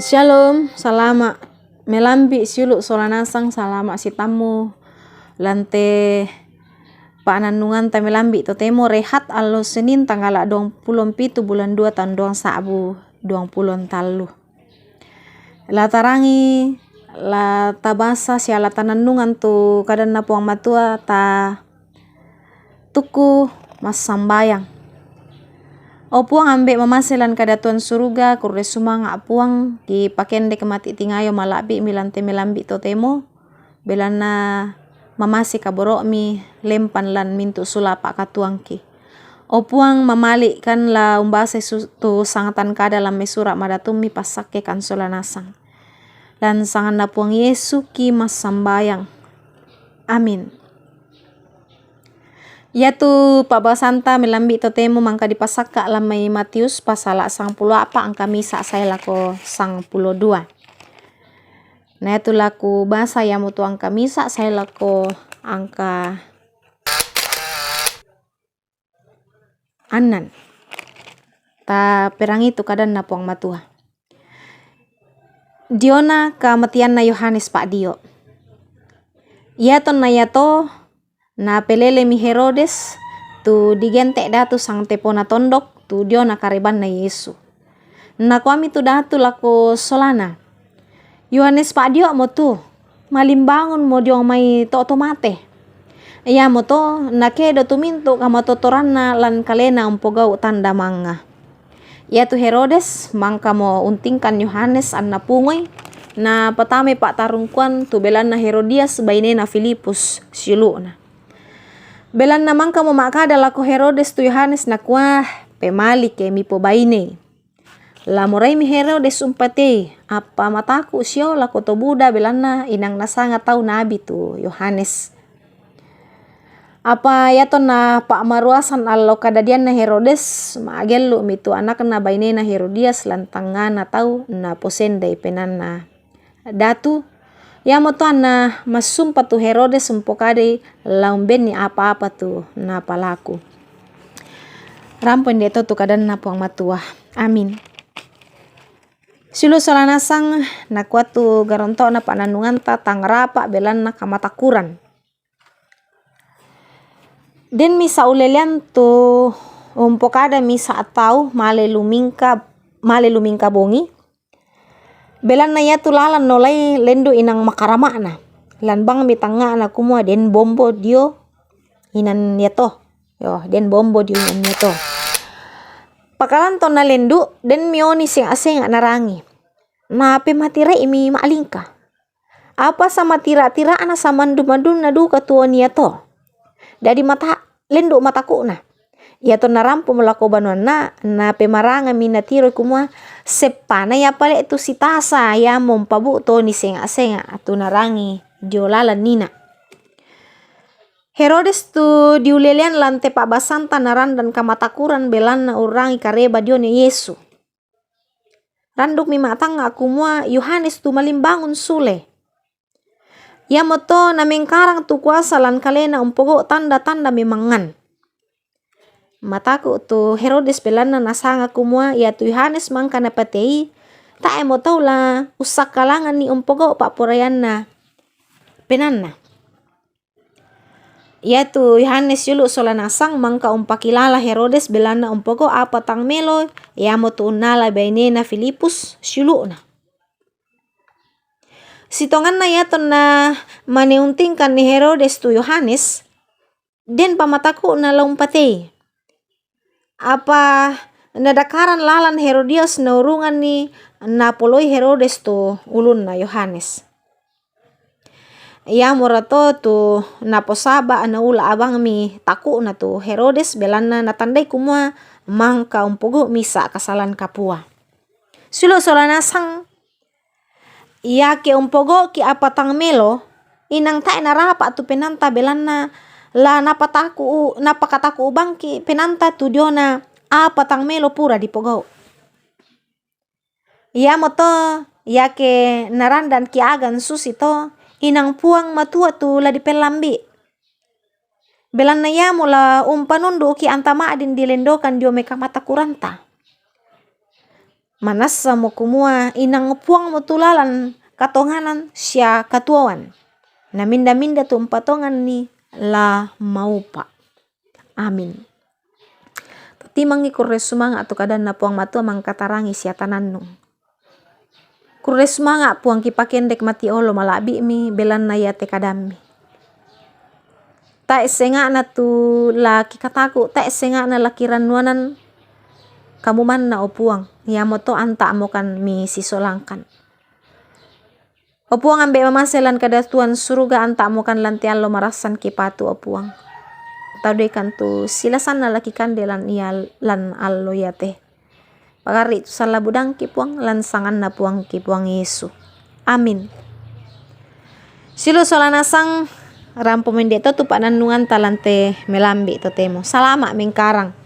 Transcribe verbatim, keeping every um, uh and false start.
Shalom, salama' melambi' siulu' sola nasang, salama' sitammu lan te pa'nannunganta melambi' totemo. Rehat allo Senin tanggala' duang pulo mpitu bulan dua taun duang sa'bu duang pulo ntallu. La tarangi, la tabasa sia la tanannungan tu kadanNa Puang Matua, ta tukku massambayang. O Puang, Ambe' mamase lan Kadatuan Suruga, kurre sumanga' Puang, kipakendek mati' tingayo mala'bi'mi lan te melambi' totemo, belanna mamase kaboro'mi lempan lan mintu' sula pa'katuangki. O Puang, mamali'kan la umbasai su-, tu sangtan kada lan mai sura' madatummi passakkekan sola nasang. Lan sanganNa Puang Yesu ki massambayang. Amin. Iatu pa'basanta melambi' totemo mangka dipasakka' lan mai Matius pasala' sangpulo a'pa' angka misa' sae lako sangpulo dua. Na iatu laku basa iamotu angka misa' sae lako angka annan. Ta perangi tu kadanNa Puang Matua. Diona kamatianna Yohanes Pa'dio'. Iatonna iato napelelemi Herodes tu digente' datu sangtepona tondok tu diona karebanna Yesu. Nakuami tu datu lako solana, "Yohanes Pa'dio'mo tu, malimbangunmo diong mai to' to mate." Iamoto nakedo tu mintu' kamatotoranna lan kalena umpogau' tanda mangnga. Iatu Herodes mangkamo untingkan Yohanes anna pungoi, napatamai pa'tarungkuan tu belanna Herodias bainena Filipus, siulu'na. Belanna mangkamo ma'kada lako Herodes tu Yohanes, nakua, "Pemali ke mipobainei." La moraimi Herodes umpatei, apa mataku' sio lako to buda, belanna inang nasanga tau nabi tu Yohanes. Apa iatonna pa'maruasan allo kadadianna Herodes, ma'gellu'mi tu anakna bainena Herodias lan tangngana tau, naposendai penaanna datu. Iamoto anna massumpa tu Herodes umpokadai la umbenni apa-apa tu napalaku. Rampo inde to tu kadanNa Puang Matua. Amin. Siulu' sola nasang, nakua tu garonto'na pa'nannunganta, tang rapa' belanna kamatakuran. Den misa' ulelean tu umpokada misa' tau male lumingka, male lumingka bongi, belanna iatu lalan nolai lendu' inang makarama'na. Lan bangmi tangnga'na kumua den bombo dio inan iato. Yo, den bombo dio inan iato. Pakalan tonna lendu', denmi oni senga'-senga' narangi. Napematire'imi ma'lingka. Apa samatira-tira'na samandu-mandunna duka tu oni iato. Dadi mata-, lendu' mataku'na. Iatonna rampomo lako banuanna, napemarangami natiroi kumua, "Seppana ia pale' tu sitasa iamo umpabu'tu oni senga'-senga' tu narangi dio lalan nina'." Herodes tu diulelean lan te pa'basanta narandan kamatakuran belanna urrangi kareba diona Yesu. Randukmi ma'tangnga' kumua Yohanes tu malimbangun sule. Iamoto namengkarang tu kuasa lan kalena umpogau' tanda-tanda memangngan. Mataku' tu Herodes belanna nasanga kumua iatu Yohanes mangka napatei, tae'mo tau la ussakkalanganni umpogau' pa'poraianna penaanna. Iatu Yohanes siulu' sola nasang mangka umpakilala Herodes belanna umpogau' apa tang melo, iamotu unnala bainena Filipus siulu'na. Sitonganna iatonna maneuntingkanni Herodes tu Yohanes, den pamataku'na la umpatei. Apa nadakaran lalan Herodias naurunganni napoloi Herodes tu ulunna Yohanes. Iamora to tu naposaba' naula' abangmi taku'na tu Herodes, belanna natandai kumua mangka umpogau' misa' kasalan kapua. Siulu' sola nasang, iake umpogau'ki' apa tang melo, inang tae' narapa' tu penaanta, belanna la napataku-, napakataku' bangki' penaanta tu diona apa tang melo pura dipogau'. Iamoto, iake narandanki' agan susito, inang Puang Matua tu la dipellambi'. Belanna iamo la umpanundu'ki' anta ma'din dilendokan dio mai kamatakuranta. Manassamo kumua inang Puangmo tu lalan katonganan sia katuoan. Na minda-minda tu umpatonganni la maupa. Amin. Tatimangi kurre sumanga' tu kadanNa Puang Matua mangkatarangi sia tanannung. Kurre sumanga' Puang kipakendek mati olo mala'bi'mi, belanna iate kadammi. Tae' senga'na tu la kikataku', tae' senga'na la kirannuanan kamumanna, o Puang, iamoto anta'mokan misisolangkan. O Puang, Ambe' mamase lan kadatuan suruga, anta'mokan lan te allo marassan kipatu, o Puang. Taudekan tu silasanna la kikande lan ia lan allo iate. Pagarri' tu salla budangki, Puang, lan sanganNa Puangki, Puang Yesu. Amin. Siulu' sola nasang, rampo mende' to tu pa'nannunganta lan te melambi' totemo. Salama' mengkarang.